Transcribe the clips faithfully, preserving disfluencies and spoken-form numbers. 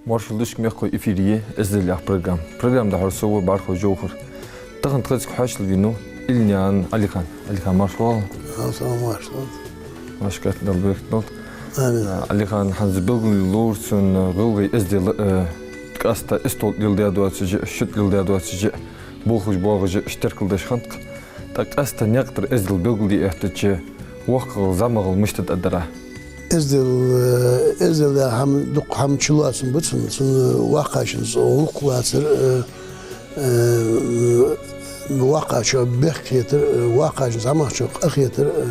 Маршал да шуга, мехкахой, эфире я «Эздел» яха программа. Программа дӀахьор со ва, Бархой Жовхар. Тахан тхоцига хьоашалгӀа венав Ильян Ӏалихан. Ӏалихан, марша воагӀалва. Салам, марша воагӀалва. Вашкат Дала беркат долда. Амин. Ӏалихан, хӀанз белгалъяь ловра сона, гӀалгӀай эздел, э, къаьстта истола тӀа леладеш доацаш а, шоаш тӀа леладеш доацаш а, болхаш боагӀаш а, иштта теркалдеш хиннад-кх. ТӀаккха къаьстта наькъа тӀара эздел белгалде эттача, воккхагӀа, зӀамагӀа мишта да тӀаддар? Эздел, э, эздел яха хӀама, дукха хӀама чулоацам ба цун, цун воккхачун гӀулакх лацар, э, э, воккхачоа бехк хетар, э, воккхачун зӀамагӀчоа къа хетар, э,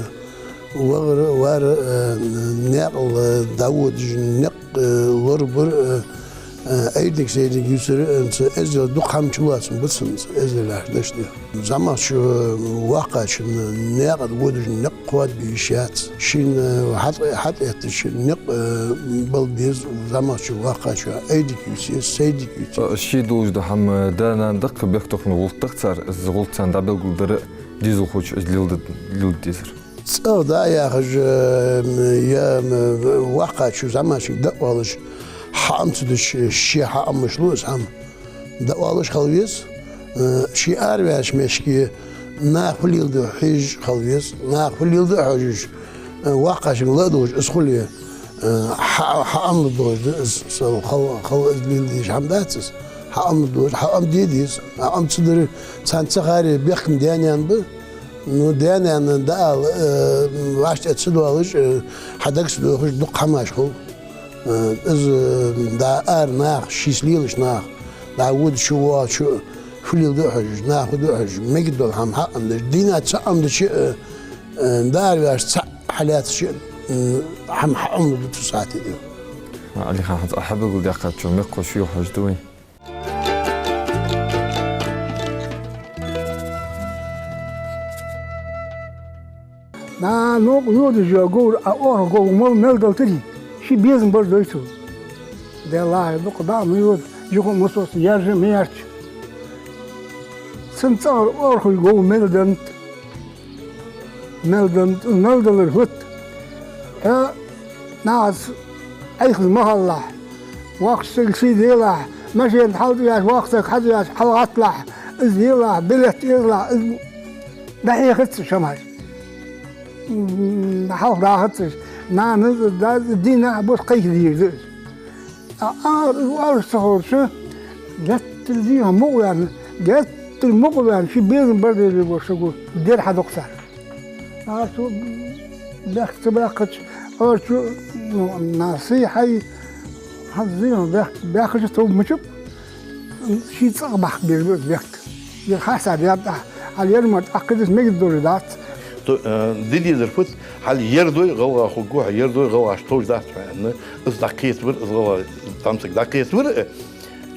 вагӀар, вар, э, наькъал, э, дӀаводаш, никъ, э, лорабар, э, э, Ӏайдиг-сайдиг ювцар, э, цу эздела дукха хӀама чулоацам ба цун, цу эздел яхаш деш да. ЗӀамагӀчо, э, воккхачун наькъа тӀа водаш никъ кхоабе йиш яц. Шийна хьатӀа-, хьатӀаэттача никъ, э, бала беза зӀамагӀчо воккхачоа, Ӏайдиг ювце, сайдиг ювце. Э, ший долаш да хӀама, да-нана да-кх, бехктокхаме гӀулакх да-кх цар, из гӀулакх царна дӀабелгалдар а, дезалхочо из леладе-, леладе дезар. ЦӀагӀа дӀа а яхаш, э, е, э, воккхачо зӀамагӀчунга дӀаоалаш, хьаӀомаца дича, ше хьаӀомаш лу из хӀама. ДӀаоалаш хила веза, э, ше араваьча метте наха фу леладу хьежаш хила веза, наха фу леладу хьожаш, э, воккхачунга ладувгӀаш из хуле, э, хьа-, хьаӀомалургдолаш да из, сел хала, хала из леладеш хӀама дац из. ХьаӀомалургдолаш, хьаӀомаде деза. ХьаӀома ца дар, царна ца харе, бехк-м даь-наьна ба. Ну, даь-наьна дӀаала, э, вӀаштӀехьа ца доалаш, э, хьа дагца доахаш дукха хӀамаш хул. Э, из, э, дӀа ара наха, шийца лелаш наха, дӀа водачоа, воагӀачоа фу леладу хьожаш, наха фу ду хьожаш, мегаргдола хӀама хьаӀомадеш, дийнахьа цаӀ Ӏомадича а, э, дӀа араваьлча цаӀ хьалаьцача а, м, хӀама хьаӀомалургда цу сахьате. Ӏалихан, хӀанз Ӏа хьабелгалдаьккхачоа мехкахой шоай хьожаргда вай. ДӀа новкъа йодаш йола говр а оаха говр мел, мел далтаре, ший безам бар дой цо. Деллахьа, дукха дӀа а ма йода, юха а ма соца, яржа а ма ярча. Цун цӀагӀара оаха говр мел даннад. Мел дан-, мел далар хӀаьта, э, нахаца Ӏайха ма хилалахь. Воккхача сага сий делахь, машен тӀа хьалтӀавеш, воккха саг хьатӀавеш хьалгӀатталахь, из делахь, билет эзалахь, из дӀахьехац шамаш. М, хьалха дахац уж. Нана, да, дийнахьа, бус кхайкадеш да уж. А, а, оалаш ца ховча, геттара дийнахьа мукъа ваьнна, геттара мукъа ваьнна, ший безам бар дезаш вола саг дер хьадукха цар. А цо бехк ца баьккхача, оарчу, ну, на сий хьай, хьа зийна бехк баьккхача, товмачуп, ший цӀагӀа бахка беза ба из бехк. Ер хьа саьр яб тӀа, хьал ер ма тӀаккха дис мегаш долаш дац. То, э, ди дезар фуд, хьал ер дой гӀалгӀа хургва хьо, ер дой гӀалгӀашта товш дац хьо аьнна, из дӀакхетабар, из гӀалгӀа, зӀамсаг дӀакхетабар, э,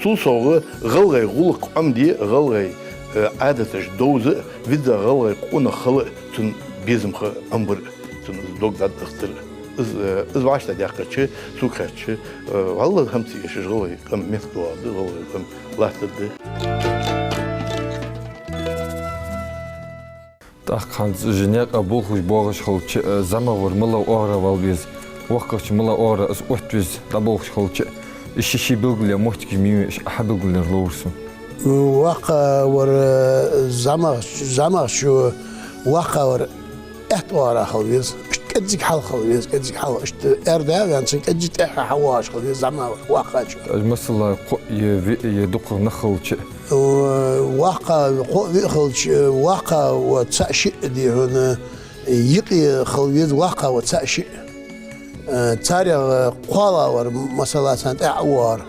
цул совгӀа гӀалгӀай гӀулакх Ӏомаде, гӀалгӀай, э, Ӏадаташ довза, визза гӀалгӀай къонах хила цун безамха Ӏомабар, цун из дог дӀадахийтар. Из, э, из вӀаштӀехьдаьккхача, цо кхаьчача, э, валлахӀи, хӀама ца эшаш гӀалгӀай къам мехка доагӀаргда, гӀалгӀай къам латтаргда. ТӀаккха хӀанз жи наькъа болхаш боагӀаш хилча, э, зӀамагӀвар малагӀа оагӀорахьа вала веза, воккхагӀчо малагӀа оагӀорахьа из отта веза, дӀаболхаш хилча, из ший-ший белгалъяь моттигаш ма йий уж, Ӏа хьабелгалъяьр ловра сона. ВоккхагӀвар, э, зӀамагӀ-, зӀамагӀчо воккхагӀвар аьтта оагӀорахьа хила веза. Иштта кӀеззига хьалха хила веза, кӀеззига хьалха. Иштта аьрда а ваьнна, цун кӀеззига тӀехьа хьавоагӀаш хила веза зӀамагӀвар воккхагӀчоа. Масала, кхоъ е виъ е дукхагӀа нах хилча. Э, воккхагӀа, кхоъ-виъ хилча, э, воккхагӀвар цаӀ-шиъ дий хьона, юкъе хила веза воккхагӀвар цаӀ-шиъ. Э, царех, э, кхоалагӀвар, масала, царна тӀехьа воагӀар,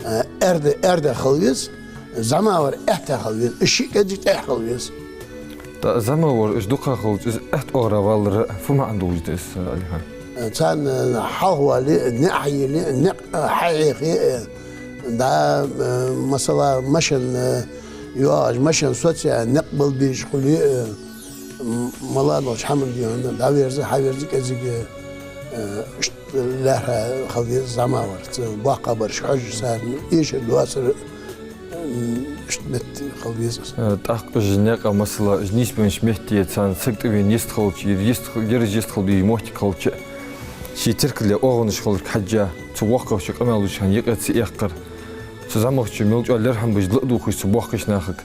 э, аьрда, аьрда хила веза, зӀамагӀвар аьтта хила веза, из шиъ кӀеззига тӀехьа хила веза. ТӀаккха зӀамагӀвар уж дукха хилча, из аьтта оагӀорахьа валара фу маӀан долаш да из, Ӏалихан? Э, царна хьалха вале, ниӀ хьаеле, ниӀ, э, хьахьехе, э, дӀа, э, масала, машен, э, йоагӀаш, машен соцаяь, никъ бала безаш хуле, э, м-, малагӀа долча хӀаман дий хьона, дӀаверза, хьаверза кӀеззига, э, иштта лаьрхӀа хила веза зӀамагӀвар. Цу боккхагӀбараш хьожаш, царна эшар доацар, м, иштта метте хила веза из. Э, тӀаккха уж наькъа, масала, уж нийсбеннача метте царна саг тӀавена йист хилча, е йист х-, ераш йист хила беза моттиг хилча, ший теркалъяь оагӀонаш хиларга хьежжа, цу Воккхача къамаьл деча хана юкъе ца эккхар. Цу зӀамагӀчо мел чӀоагӀа лерхӀам беш ладувгӀаш цу боккхийча нахага.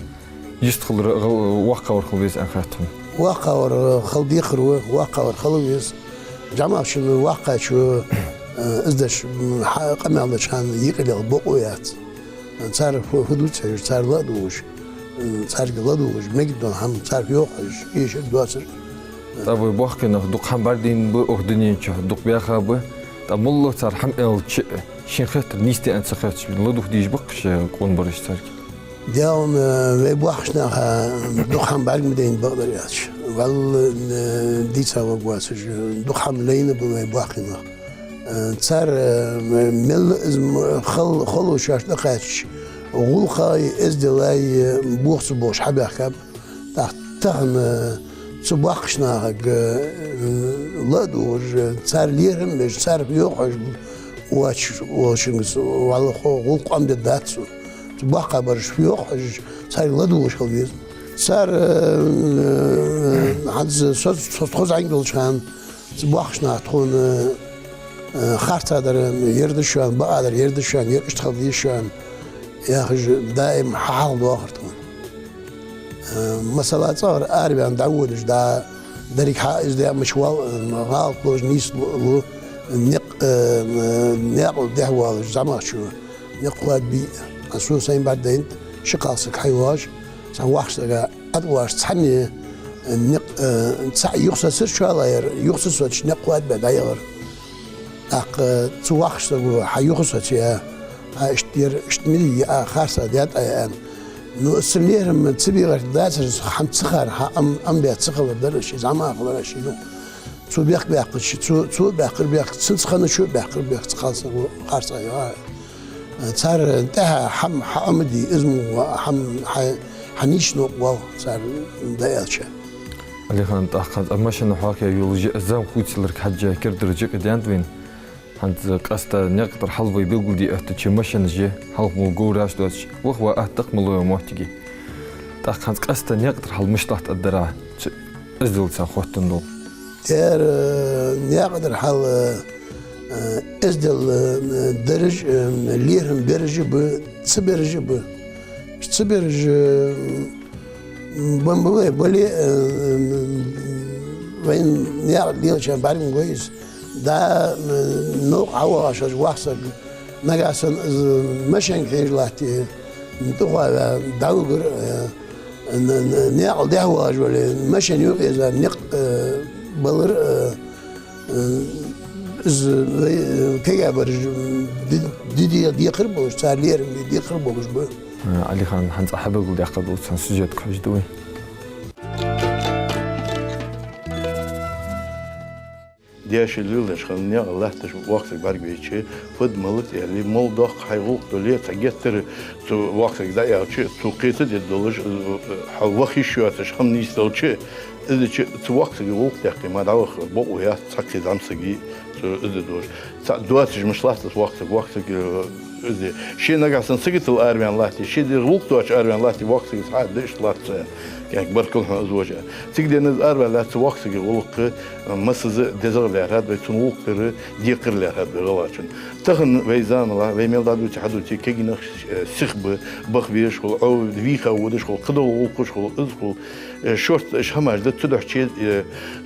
Йистхилар гӀал-, воккхагӀвар хила веза аьнна хет хьона. ВоккхагӀвар хила декхар ва, воккхагӀвар хила веза. ЗӀамагӀчун воккхачо, э, из деш, м, хьа-, къамаьл деча хана юкъе лела бокъо яц. Цар фу-, фу дувц хьожаш, цар ладувгӀаш, м, царга ладувгӀаш, мегаш дола хӀама царга йоах хьожаш, эшар доацар. ТӀаккха вай боккхий нах дукха хӀама бӀаргадайна ба укх дунен чу, дукха баьха ба. ТӀаккха моллагӀа цар хӀама аьлча а, шийна хетар нийса да аьнна ца хеташ, ладувгӀа дезаш ба-кх уж къонабараш царга. Даьла, вай боккхийча наха дукха хӀама бӀарга ма дайна, бакъдар аьлча. Валлахӏи, э, дийца варгвоацаш, дукха хӀама лайна ба вай боккхий нах. Э, цар, э, мел из м-, хал-, хало шоашта дӀакхаьчача, гӀулакхаи эзделаи, э, бохца болаш хьабаьхкаб. ТӀаккха тахан, э, цу боккхийча нахага, э, ладувгӀаш, цар лерхӀам беш, царга йоах хьожаш воацаш волчунга, валлахӏи, гӀулакх къоам дергдац цо. Цу боккхагӀбарашта йоах хьожаш, царга ладувгӀаш хила веза. Цар, э, э, хӀанз со, со тхо зӀамига долча хана, цу боккхийча наха тхона, э, харцадар ер да шоана, бакъдар ер да шоана, ер иштта хила деза шоана яхаш, даим хьалха доахар тхона. Э, масала, цӀагӀара араваьнна дӀаводаш, да, деррига хьа из дӀа мича вал, э, гӀалат луш, нийса лу-, лу, никъ, э, э, наькъал дехьавоалаш, зӀамагӀчо никъ хоадабе, а, сона сайна бӀаргадайнад, ши-кхалсаг хьайоагӀаш, цхьа воккхача сага ӀотӀавоагӀаш, цхьанне, э, никъ, э, цхьа юхасоцар, шоллагӀа яр, юхасоцаш никъ хоадабаь дӀаяхар. ТӀаккха цу воккхача саго: «Хьа юхасоцаяь, хьа иштта яр, иштта мила я, а, харцадаьд Ӏа», — аьнна. Ну, из цун лерхӀам ца бе гӀерташ дацар, хӀама ца хар, хьа Ӏом, Ӏомабаь ца хилар дар из, ший зӀамагӀа хилар из ший юха. Цо бехк баьккхача, цо, цо баьккхар бехк, цунца хинначо баьккхар бехк, цу кхалсаго харцадаь. Цар тӀехьа хӀама хьа Ӏомаде, из мо хӀама хьа, хьа нийсача новкъа воал, цар дӀааьлча. Ӏалихан, тӀаккха хӀанз а машина хьоахаяь йолаш я, зӀамагӀа хувцалурга хьежжа кердара жикъи даьннад вайна. ХӀанз къаьстта наькъа тӀара хьал вай белгалде эттача машинаш я, хьалха мо говраш доацаш, ваха ва атта-кх малав моттиге. ТӀаккха хӀанз къаьстта наькъа тӀара хьал мишта латт аргдарий Ӏа, цу эзделца хоттаденна дола? Дера, наькъа тӀара хьал, э, эздел, э, дараш, э, лерхӀам бераш а ба, ца бераш а ба. Ца бераш, э, м, бан ба вай, бале, э, вайна наькъа тӀа лелачарна бӀаргагой из. Да, м, новкъа хьавоагӀаш воккха саг, нагахьа санна из машенга хьежа латте, тӀехьа ваь, дӀавигар, э, н-, н-, наькъал дехьавоагӀаш вале, машен юкъе из никъ, э, балар, э, э, из, э, кегабараш, ди-, ди-, ди-, декхар болаш, цар лерхӀам бе декхар болаш ба. Э, Ӏалихан, хӀанз хьабелгалдаьккха долча сюжетага хьежаргда вай. Даьша леладеш хинна наькъа латташ воккха саг бӀаргавайча, фуд-малад аьле, мел доккха хьай гӀулакх дале, цхьа геттара цу воккхача сага дӀааьлча, цо кхетаде долаш, хьо ваха йиш йоацаш хӀама нийсделча, из дича цу воккхача сага гӀулакх даьккха ма дӀаваха бокъо яц цхьаккха зӀамсага, цо из де долаш. Цхьа доацаш мишта латт из воккха саг, воккха саг, э, из де. Ше нагахьа санна саготал араваьнна латте, ше де гӀулакх доацаш араваьнна латте, воккха сага хьа да иштта латт цо, аьнна. Кхы баркал хьона из вожа. Цига денна из араваьнна латт, цу воккха сага гӀулакх, э, массаза дезагӀа лаьрхӀад вай, цун гӀулакх дар декхар лаьрхӀад вай гӀалгӀачун. Тахан вай заман, вай мел дӀадувце, хьадувце, кагий нах, э, сиха ба, баха везаш хул, Ӏо вийха водаш хул, кхыдола гӀулакхаш хул, из хул. Э, шортта уж хӀамаш да, цудухьа, э,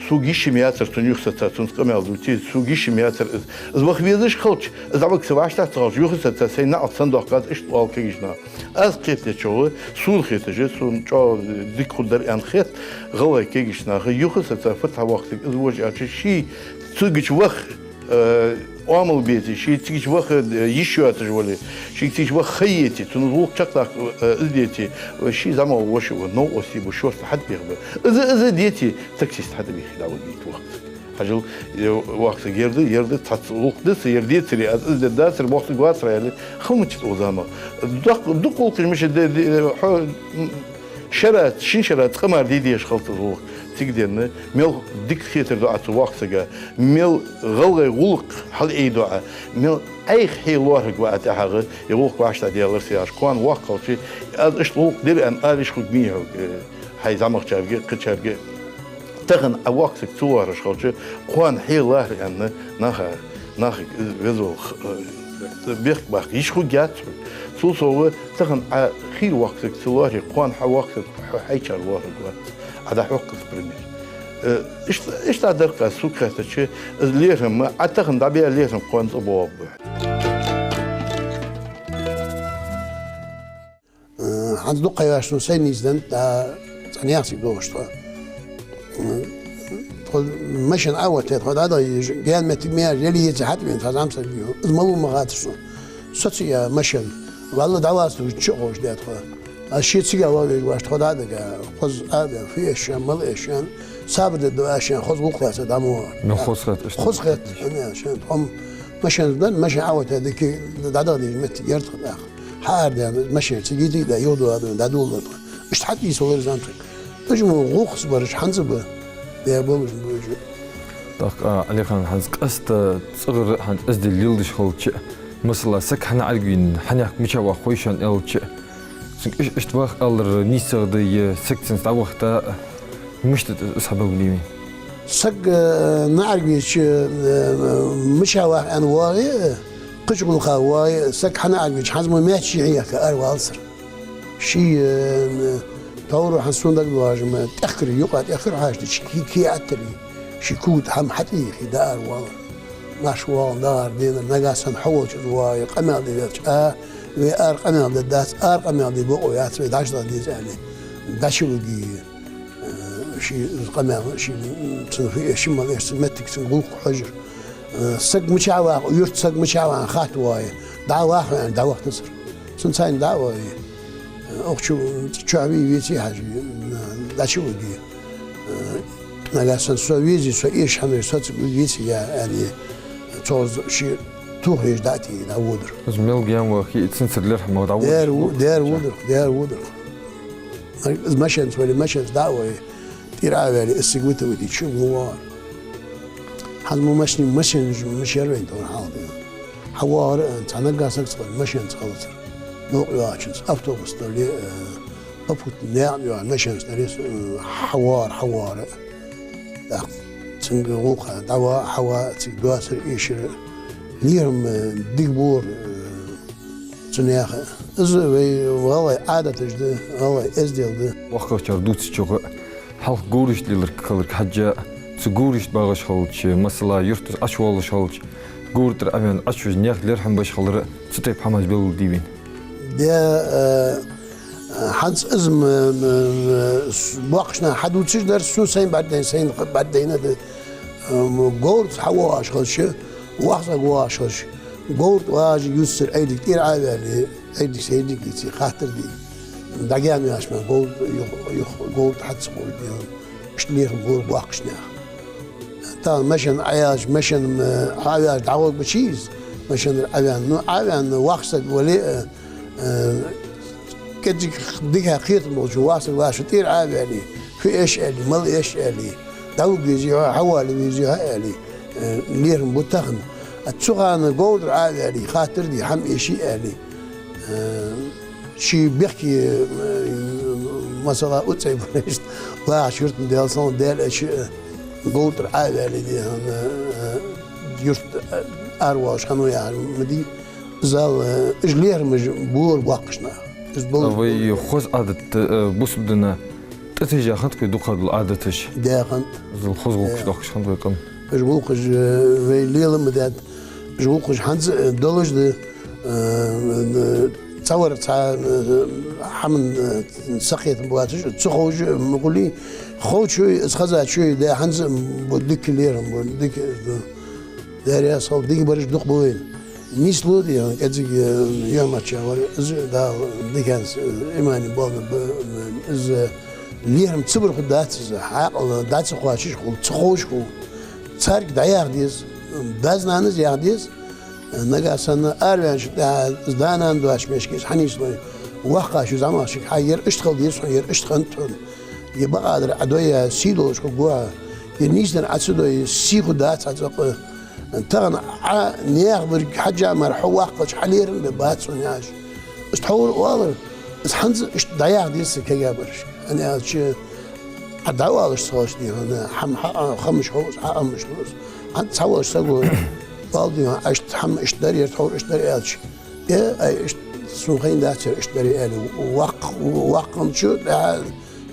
сога йиш-м яцар цунна юхасаца, цунца къамаьл дувце, сога йиш-м яцар из. Из ваха везаш хилча, из Ӏабаг са вӀаштӀехьа ца хилча, юхасаца сай наӀалт сенна доаккх аз, иштта оал кагийча наха. Аз кхетадечох, сона хеташ, сона чӀоагӀа дика хургдар аьнна хет гӀалгӀай кагийча наха, юхасаца фу цхьа воккха саг из вож аьлча, ше цигача ваха, э, оамал беце, ше цигача ваха, э, йиш йоацаш вале, ше цигача ваха ха еце, цунна гӀулакх чакхдаккха, э, из деце, ше зӀамагӀа воша ва, новкъостий ба, шортта хьатӀабех ба. Из, из деце, таксист хьатӀабехе дӀавигийт воккха саг. Хьажал, э, воккха саг, ер да, ер да, цхьацца гӀулакх да са, ер децаре аз, из дергдацар, воккха саг вацар аьле, хала ма ца тӀа заман. Дукха, дукха гӀулакхаш мишта де, де, хьо, м, шера, шин шера цкъа мара де дезаш хилац из гӀулакх. Цига денна, мел дика хетар да Ӏа цу воккха сага, мел гӀалгӀай гӀулакх хьалъайду Ӏа, мел Ӏайха хье лоархӀаргва Ӏа тӀехьагӀа, е гӀулакх вӀаштӀехьадаьлар са яхаш, кхоана воккха хилча, аз иштта гӀулакх дир аьнна, ала йиш хургвий хьога, э, хьай зӀамагӀчарга, кхычарга. Тахан Ӏа воккха саг ца лоархӀаш хилча, кхоана хье лоархӀар аьнна, наха, нахага веза вала х-, э, Бехк баккха йиш хургьяц хьога. Цул совгӀа тахан Ӏа хийра воккха саг ца лоархӀе, кхоана хьа воккха саг хьо хьайчар лоархӀаргвац. Ӏа дӀахьокхалца пример. Э, ишта, ишта дар-кх аз, сога хаьттача, из лерхӀам, Ӏа тахан дӀабаь лерхӀам кхоана цӀа боагӀаргба. Э, хӀанз дукха ха йоацаш сона, сайна нийсденна, да, цхьа наьха цига долаш тхо. Э, тхо машен Ӏоотта, тхо дӀадахьа езаш, гаьна моттиг ма яц, яле еце хьатӀавена, цхьа зӀамсаг вий. Из малув ма хаттар сона. Со ца яь машен. Валлахӏи, дӀавац тхо, чу а ховш даь тхо. Аз ше цига ваха везаш вац, тхо дӀа а дага, хоза а бе, фу эш шоана, мала эш шоана, сабар де да аз шоана, хоза гӀулакх лаьца дӀа ма вахар. Ну, хоза хет, ишта. Хоза хет, ана шоана. Тхо машен дан, машен Ӏоотта, дика дӀадахьа дезаш моттиг яр тха тӀаккха. Хьаарадаьнна машен цига йита а даь, юха доаладаь, дӀадоладаь тхо. Ишта хьатӀавийса вар зӀамсаг. Уж мо гӀулакхаш бараш хӀанз а ба. Даь болаш ба уж. ТӀаккха, Ӏалихан, хӀанз къаьстта цӀагӀара хӀанз эздел леладеш хилча а, масала, саг хьанна Ӏаргвийна, хьанехк мича вах хой шоана аьлча а, цунга иш-, ишта вах алар нийса да е саг цунца дӀавахийта, мишта да из хьабелгалдеш? Саг, э, наӀарга вийча, э, мича вах аьнна воагӀе а, кхыча гӀулакха воагӀе а, саг хьанна Ӏаргвийча, хӀанз мо маьчча хьехка аравалацар. Ший, э, товро хӀанз сона дагадоагӀаш ма, тӀехкара, юкъа тӀехкара хьашташ, ки-, ки аттари, ший кога тӀа хӀама хьатӀайийхе, дӀааравалар. Маьрша воагӀа дагӀар денар, нагахьа санна хьо волча из воагӀе, къамаьл де велча, а, вай ара къамаьл де дац, ара къамаьл де бокъо яц, вай дӀачудаха деза аьле, дӀачувиге. Э, ший из къамаьл, ший, цун фу эш, ший мала эш, цун моттиг, цун гӀулакх хьожар. Э, саг мича вах, юрта саг мича вах хатта воагӀе, дӀа вах аьнна, дӀавахийтацар. Цунца цхьана дӀа а воагӀе, э, укх чу, чу вий, веце хьажа, э, дӀачувиге. Э, нагахьа санна со везе, со эша хӀама еш, со цига веце я аьле, цо ший тоха езаш дӀа а тие, дӀаводар. Из мел гаьна вахе а, цунцара лерхӀам бе дӀаводар. Дера во-, дера водар, дера водар. Из машенца вале, машенца дӀа а воагӀе, тӀера Ӏоваьле, из цига вита а вите, чу ма воагӀар. ХӀанз мо машен, машенаш мичара вайна товр хьалха дена. ХьавоагӀар а, цхьа наггахьа саг ца хилча, машенца хилацар. Новкъа йоагӀачунца, автобус дале, э, попутно наькъа йоагӀа машенца дале, э, хьавоагӀар, хьавоагӀар а. ТӀаккха цунга гӀулакха дӀаваха, хьаваха, цига доацар, эшар а. ЛерхӀам, э, дика бора, э, цу наьха. Из вай гӀалгӀай Ӏадаташ да, гӀалгӀай эздел да. ВоккхагӀчар дувцачох а, хьалха говрашта лелар кхаларг хьежжа, цу говрашта багӀаш хилча, масала, юртаца Ӏочувоалаш хилча, говра тӀара Ӏоваьнна Ӏочувижа, наьха лерхӀам беш хилар, цу тайпа хӀамаш белгалде вайна. Де, э, хӀанз из м-, м-, м-, с-, боккхийча наха хьадувцаш дар, сона сайна бӀаргадайна, сайна бӀаргадайна да, э, м-, говраца хьавоагӀаш хилча, воккха саг воагӀаш хилча, говра тӀа вагӀаш юстара Ӏайдиг тӀера Ӏоваьле, Ӏайдиг-сайдиг йийце, хаттар де. ДӀагаьна ваьлча ма говра юха, юха говра тӀа хьа ца кхувргда. Ишта лерхӀам бора боккхийча наьха. Тахан машен Ӏояьлча, машен, э, Ӏоваьлча дӀагӀоргбача из, машенара Ӏоваьнна, ну, Ӏоваьнна воккха саг вале а, э, кӀезига дикагӀа кхетам болча воккхача сага лаьца тӀера Ӏоваьле, фу эш аьле, мала эш аьле, дӀавига везий хьо, хьавала везий хьо аьле, э, лерхӀам бу тахан. А цу хана говра тӀара Ӏоваьле, хаттар де, хӀама эший аьле, э, ший бехке, э, масала, уцӀай барашта, вахача юртана Даьла салам, Даьла эча, э, говра тӀара Ӏоваьле, де хьона, э, юрта, э, аравоалаш хиннав яхар ма дий. Зал, э, уж лерхӀамаш бора боккхийча наха. Из болаш вай ба. Хоза Ӏадат, э, бусалба дина тӀатийжа хиннад вай дукхагӀа дола Ӏадаташ. Да, хиннад. Зал хоза гӀулакхаш, да, доахкаш хиннад вай къам. Уж гӀулакхаш, э, вай лела ма даьд. Уж гӀулакхаш хӀанз а, э, долаш да, э, э, цхьавар цхьа, э, хӀаман, э, сакхетам боацаш, ца ховш а ма хулий, ховчои, из хезачои, да, хӀанз а бу дика лерхӀам, бу дика, э, Даьра раьза хилва, дика бараш дукха ба вайна. Нийслу, дий хьона, кӀезига, э, юхьмарча вар, из Дала диканца, э, имани болга ба, э, из, э, лерхӀам ца бар хургдац из, хьаькъал дӀа ца кхоачаш хул, ца ховш хул. Царга дӀаяха деза, дас-нанас яха деза, э, нагахьа санна араваьнначул тӀехьагӀа из да-нана доацача мешке из хьанийслой, воккхачо зӀамагӀчунга: хьа, ер ишта хила деза хьона, ер ишта хиннад хьона. Е бакъдар Ӏа дой, е сий долаш хургва хьо, е нийсдар Ӏа ца дой, сий хургдац хьа цӀаккха. Тахан Ӏа наьха берг хьежжа мара хьо воккха хилча хьа лерхӀам бе бац хьона, яхаш. Из тхьовра оалар, из хӀанз а ишта дӀаяха деза са кагий барашка. ХӀана аьлча, Ӏа дӀаоалаш ца хилча, дий хьона, хӀама хьа-, а, хӀамаш ховш, хьа-, хӀамаш ховш. ХӀанз цхьаволча саго Бала дий хьона, иштта хӀама иштта дар, ер тхьовра иштта дар аьлча, э, ай, иштта сона хайнадац ер иштта дар аьле, ваккха-, ваккханчу тӀехьа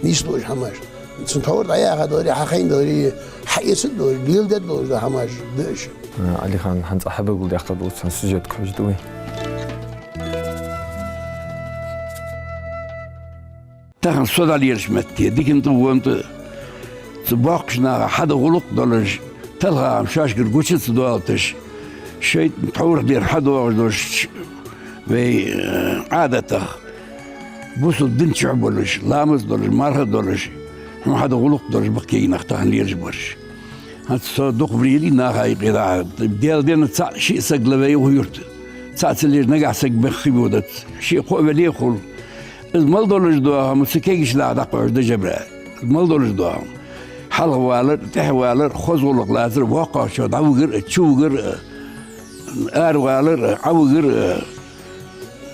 нийслу уж хӀамаш. Цун тхьовра дӀаяха даларе, хьахайна даларе, хьаэца даларе, леладе даларе да хӀамаш да уж. Ӏалихан, хӀанз хьабелгалдаьккха долча сюжетага хьожаргда вай. Тахан со дӀалелача метте, дикан тӀа, вон тӀа, цу боккхача наха хьаде гӀулакх долаш, талхагӀа шоашкара гуча ца доалийташ, шайтӀа тхьовра дера хьадоагӀаш долаш, вай, э, Ӏадатах, бусалба дина чу болаш, ламаз долаш, марха долаш, хьона хьаде гӀулакх долаш ба-кх кагий нах тахан лелаш бараш. ХӀанз со дукха времени наха юкъе дӀа, Даьла денна цаӀ-шиъ саг ле вай укх юрта. ЦаӀ ца лелаш нагахьа саг бехк хи бодац. Шиъ-кхоъ веле хул. Из мел долаш дола хӀама цу кагийча наха дӀакхоачаш да, Жабраил. Из мел долаш дола хӀама. Хьалхавалар, тӀехьавалар, хоза гӀулакх лацар, воккхагӀчоа дӀавигар а, чувигар а, аравалар а, Ӏовигар а,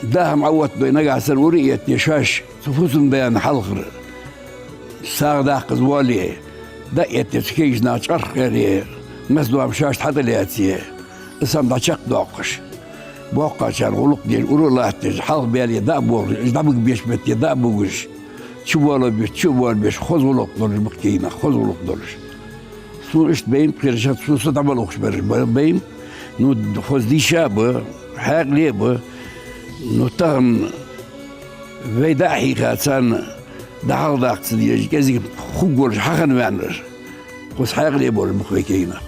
даа хӀама Ӏооттадой, нагахьа санна ура а этте, шоаш цу фусам-даьна хьалхара сагӀа даккхаза воале, даа этте, цу кагийча наха чкъаркха гӀерте, массадола хӀама шоашта хьатӀалаьце, из хӀама дӀачакхдоаккхаш, боккхагӀчарна гӀулакх деш, ура а латтадеш, хьалхабаьле дӀа а боалаш, уж дӀабугаш беча метте дӀа а бугаш, чубоалабеча чу а боалабеш, хоза гӀулакх долаш ба-кх кагий нах, хоза гӀулакх долаш. Сона иштта байна-кх, кхераш, сона со дӀабалхаш бараш ба-, байна. Ну, хоза дийша а ба, хьаькъале а ба. Ну, тахан вай дӀа а хьийха, царна дӀахьалхадаккха ца дезаш, кӀезига хургволаш хьахинна ваьннараш, хоза хьаькъале болаш ба-кх вай кагий нах.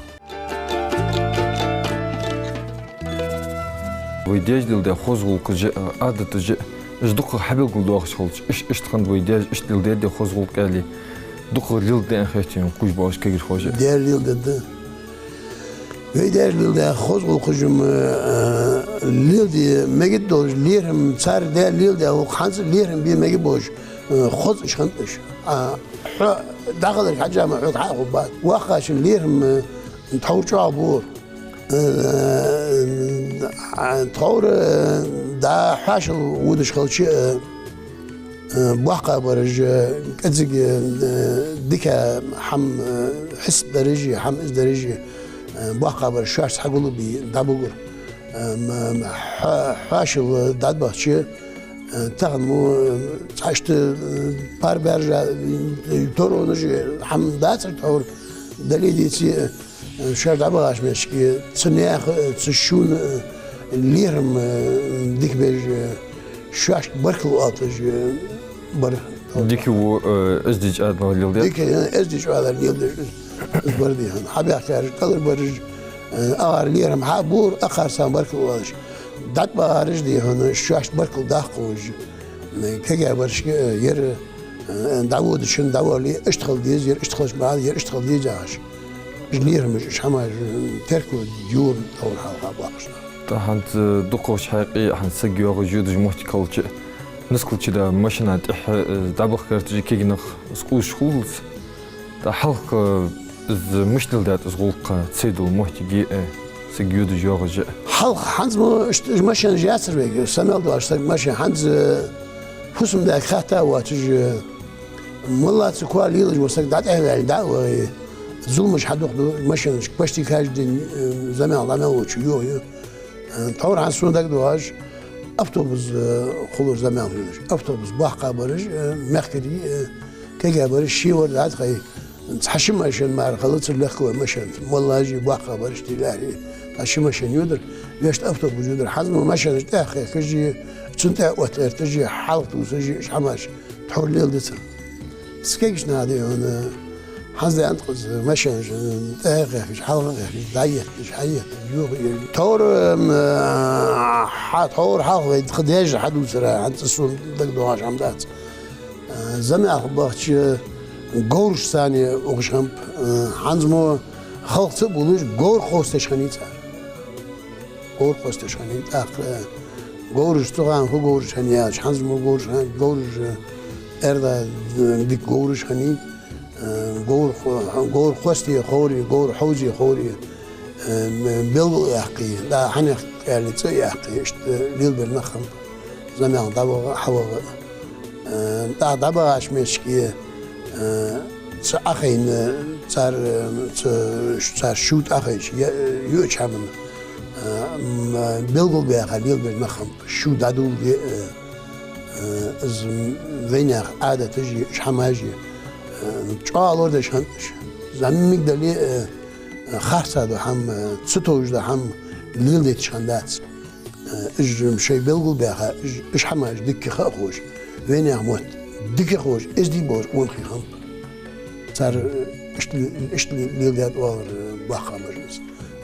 Вай даьша леладаь хоза гӀулакхаш а, Ӏадаташ а, уж дукхагӀа хьабелгалдоахаш хилча, иш-, иштта хиннад вай даьша иштта леладаьд хоза гӀулакх аьле, дукхагӀа леладаьд аьнна хет шоана кхувш боагӀаш кагирхоша. Даьша леладаьд. Вай даьша леладаь хоза гӀулакхаш-м, э, леладе мегаргдолаш, лерхӀам, цар даь леладаь гӀулакх хӀанз а лерхӀам бе мегаргболаш, э, хоза уж хиннад уж. А, хьо дӀахиларга хьежжа ма хьога хьа а хургбац. ВоккхагӀчун лерхӀам, э, тхьовра чӀоагӀа бора. Э, тхьовра, э, дӀа хьоашалгӀа водаш хилча, э, э, боккхагӀбараш, э, кӀезига, э, дика хӀама, э, хьисап дараш а, хӀама из дараш а, э, боккхагӀбараш шоашца хьагулбе дӀабугар. Э, м-, м-, хьо-, хьоашалгӀа дӀабахача, э, тахан мо, э, цхьа иштта, э, парабаьржа, э, торонаш а, хӀама дацар тхьовра, дале а, деце а, э, шоаш дӀабахача метте, цу наьха, э, цу шун, э, лерхӀам, э, дика беш, э, шоашка баркал оалийташ, э, бар. Дика ва, э, эздий чӀоагӀдар леладеш. Дика, э, эздий чӀоагӀдар леладеш, э, бар дий хьона. Хьабаьхкараш, кӀалхарбараш, э, акхар лерхӀам хьа а бора, акхарца баркал оалаш. ДӀатӀабахараш дий хьона, шоашта баркал даккха ховш. Э, кагий барашка, э, ер, э, дӀаводачун дӀаволале, иштта хила деза, ер иштта хилча ма хала, ер иштта хила деза яхаш. Уж лерхӀамаш, уж хӀамаш, э, теркалдора тхьовра хьалха боккхагӀча наха. ТӀаккха хӀанз, э, дукхагӀча хьакъехьа хӀанз саг йоагӀаш йодаш моттиг хилча, нускал чу да машина тӀехьа, э, дӀабаха гӀерташ кагий нах, из къувсаш хулац. ТӀаккха хьалха, э, из мишта леладаьд из гӀулакх, цайдала моттиге, э, саг йодаш йоагӀаш а. Хьалха хӀанз мо иштта уж машинаш яцар вайга, са мел доацаш саг машин хӀанз, э, фусам-даьга хатта а воацаш, э, моллагӀа цу коа лелаш вола саг дӀатӀехваьнна дӀа а вахе, зуламаш хьадоагӀа да, машинашка почти каждый день, э, замел, замел волча йоагӀа я. Э, тхьовра хӀанз сона дагадоагӀаш, автобус, э, хулар замел хилаш. Автобус боккхагӀбараш, э, мехкарий, э, кагий бараш, шевар дӀатӀахьа. Цхьа-ши машин мара хилац легковой машин, моллагӀаш а, боккхагӀбараш а тӀа лаьрхӀа. Цхьа-ши машин йодар, вешта автобус йодар. ХӀанз мо машинаш тӀехьа хехкаш а, цунна тӀа а оттагӀерташ а, хьалха тувсаш а, уж хӀамаш тхьовра леладаьд цар. Цу кагийча наха дий хьона, хӀанз да аьнна тхо из машинаш тӀехьа а хехкаш, хьалха а хехкаш, дӀаетташ, хьаетташ, йоагӀа а ер. Тхьовра, м, хьа-, тхьовра хьалха вай тха даьша хьадувцар, хӀанз сона дагадоагӀаш хӀама дац. Э, замел бахача говрашца укхаза хиннаб, э, хӀанз мо халкъ ца а булаш, говр кхосташ хиннай цар. Говр кхосташ хиннай, тӀаккха, э, говраш цу хана фу говраш хиннай аьлча, хӀанз мо говраш хиннай, говраш, э, аьрда, э, дика говраш хиннай, э, говр хо-, говр кхосте ховре, говр хьовзе ховре, э, м-, белгал а яьккхе, дӀа хьанех аьле цӀи а яьккхе, иштта лелабер нах хиннаб, замел дӀаваха, хьаваха. Э, дӀа-, дӀабахача метте, э, цу Ӏохайна, цар, э, цу, цар шу тӀа Ӏохайча, е-, юача хӀаман, М, белгалбаьха лелабеш нах хиннаб, шу дӀадоладе, э, э, из вайнаьха Ӏадаташ а, уж хӀамаш а, э, чӀоагӀа лорадеш хиннад уж. ЗӀамига дале а, э, харцахьа дола хӀама, э, цу товш дола хӀама леладайташ хиннадац. Э, уж шоай белгалбаьха, уж, уж хӀамаш дика ха а ховш, вайнаьха мотт дика ховш, эздий болаш къонахий хиннаб. Цар, э, иштта, иштта леладаьд оалар, э, боккхагӀбараш из.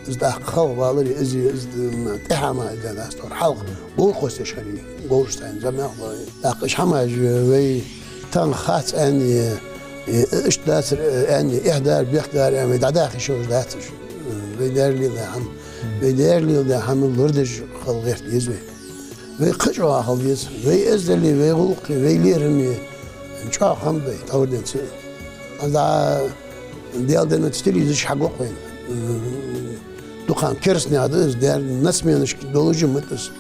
Из тӀаккха халхаваларе, из, из, м, тӀехьа ма из даьдац тхьовра. Хьалха говр хесташ хиннай, говраш цайна замах лой. ТӀаккха уж хӀамаш, э, вай тахан хац аьнна, э, э, иштта дацар, э, аьнна, эхь дар, бехк дар аьнна, вай дӀадаха йиш йолаш дац уж. Э, вай даьра леладаь хӀама, вай даьра леладаь хӀама лорадеш хила гӀерта деза вай. Вай кхы чӀоагӀа хила деза. Вай эздел а, вай гӀулакх а, вай лерхӀам а чӀоагӀа хиннаб вай тхьовра денз. Аз дӀа Даьла денна телевизораш хьагоаккх вайна. Дукха кераста наха да из, дер нацменашка долаш а ма да из.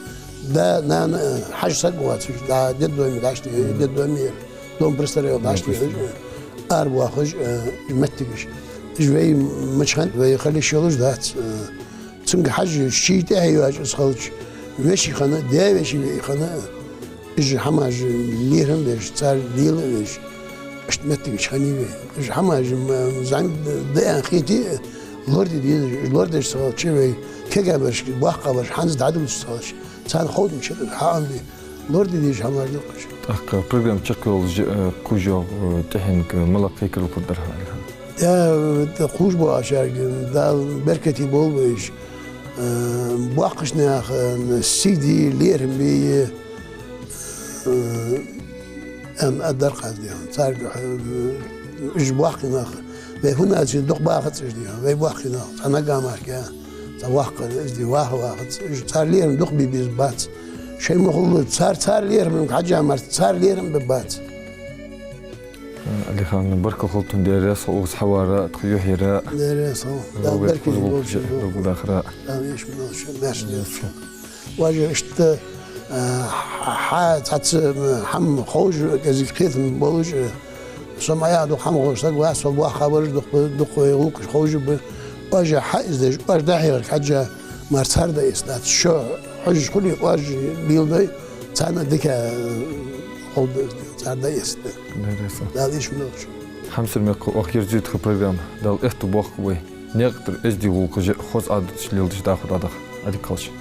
Да, нана, хьажа саг воацаш, да, детдоме дӀаштех, детдоме яр, дом престарелых дӀаштех, арабоахаш, э, моттигаш. Уж вай мича хиннад, вай хила йиш йолаш дац, э, цунга хьажа, ший тӀехье йоацаш из хилча, веший хана, даь-веший ве хана, уж хӀамаш лерхӀам беш, цар лела а веш, иштта моттигаш хиннай вай. Уж хӀамаш, м, зӀамига да аьнна хете а, лораде дезаш, уж лорадеш ца хилча вай, кегабараш, боккхагӀбараш хӀанз дӀадувцаш ца хилча, царна ховдам чу хьаӀомабе, лораде дезаш хӀамаш да-кх уж. ТӀаккха программа чакхйоалаш, э, кхувш йоагӀа, э, тӀехьенга малагӀа кхайкарал хургдар хьа, Алихан? Э, кхувш боацарга Дала беркате болба уж. Э, боккхийча наьха, э, сий де, лерхӀам бе, э, аьнна аргдар-кх аз, дий хьона. Царга, э, уж боккхий нах, вай хӀанз а дукха бахац уж, дий хьона, вай боккхий нах, цхьа нагахьа мара, цхьа воккха, из дий, ваха вахац. Уж цар лерхӀам дукха бе беза бац. Шоай ма хулла, цар, цар лерхӀам хьежжа мара, цар лерхӀам бе бац. Алихан, баркал хилда тхона, Даьла раьза хилва укхаза хьавара, тхо юхьера. Даьла раьза хилва. Дала беркате болба шун, долга дахара. Дала эшам долда шун, маьрша долда шун. Вай иштта, а, хьа, цхьацца, м, хӀама ховш, кӀезига кхетам болаш, а, со ма яха дукха хӀама ховш саг вац, со боккхагӀбараш дукха, дукха вай гӀулакхаш ховш ба. Оаш хьаиздеш, оаш дӀахьехарга хьежжа мара цар дӀаэцаргдац. Шо хьожаш хуле, оаш леладой, царна дика, э, ховргда, цар дӀаэцаргда. Дала эшам долда шун. Хьамсара мехкахой, оаха ерзаю тха программа. Дала аьттув боаккхалба вай наькъа тӀара эздий гӀулакхаш а, хоза Ӏадаташ леладеш дӀахо дӀадаха. Ӏадика хийла шун.